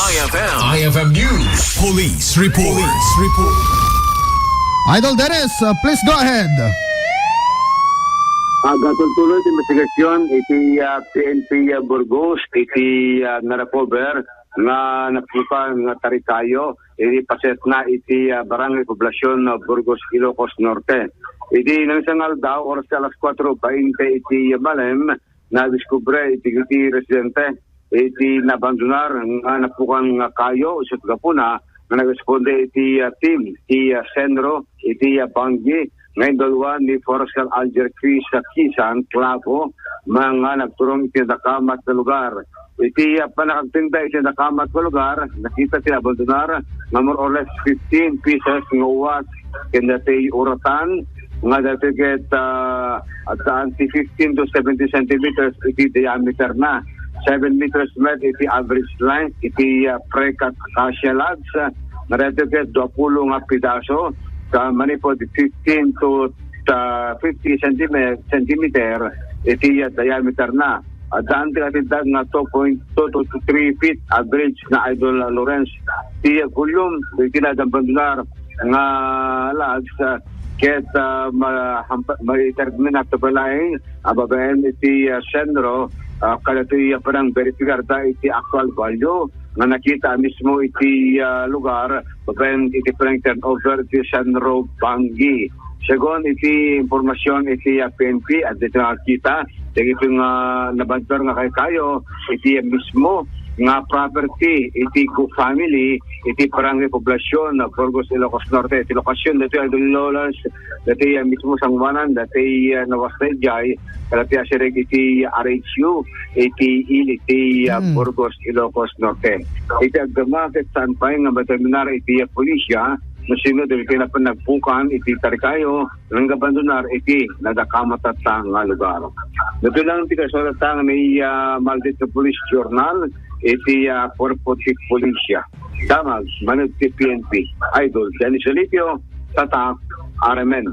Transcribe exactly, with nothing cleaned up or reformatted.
I F M. I F M News. Police report. Police report. Idol Dennis, uh, please go ahead. Agatultuloy ti investigasyon iti, ah, P N P, ah, Burgos, iti, ah, narecover nga napukan nga tarikayo iti pasetna iti, ah, Barangay Poblacion, ah, Burgos, Ilocos Norte. Iti nangsangaldao, oras ti alas kuatro bainte iti malem, nadiskubre iti, iti residente iti nabandonar nga napukan nga kayo, isut gapuna nga nagresponde iti, ah, team ti, ah, Senro iti, ah, Banggi nga induluan ni Forester Alger Chris Kisan Clavo, nga nagturong iti nakamat nga lugar. Iti, ah, pannakagtinda iti nakamat nga lugar, nakita ti nabandonar nga more or less fifteen pieces nga uwas ken daytoy uratan nga daytoy ket, ah, addaan ti fifteen to seventeen centimeters iti diameter na. Seven meters met iti average length iti, ah, precast acacia logs, ah, nga daytoy ket duapulo nga pidaso, sa manipud fifteen to, ah, fifty centimeter, centimeter iti, ah, diameter na. Addaan ti katindag nga two point two to three feet average na, Idol Lawrence. Ti, ah, volume iti nabandonar nga logs, ah, ket, ah, ma-, hampa-, madetermina to laeng, ah, babaen iti, ah, Senro, ah, kadatoy, ah, panangberipikar da iti actual value nga nakita mismo iti, ah, lugar, babaen iti panang-turnover iti Senro Banggi. Segun iti impormasyon iti, ah, P N P, adda nakita dagiti nga nabandonar nga kayo-kayo iti mismo nga property iti Gu family iti Barangay Poblacion, Burgos, Ilocos Norte. Iti lokasyon daytoy, Idol Lawrence, daytoy, ah, mismo sangoanan, daytoy, ah, nawas daydiay, kadaytoy asirig iti R H U, iti ili iti, ah, Hmm. Burgos, Ilocos Norte. Iti agdama ket saan pay nga madeterminar iti, ah, pulisya no sino dagiti napan nagpukan iti tarikayo nga abandonar iti nadakamat nga lugar. Daytoy lang ti kasuratan ni, ah, Maldita Police Journal iti, ah, Cuerpo de Policía. Damag, managed ti P N P. Idol Dennis Olipio, Tatak, R M N.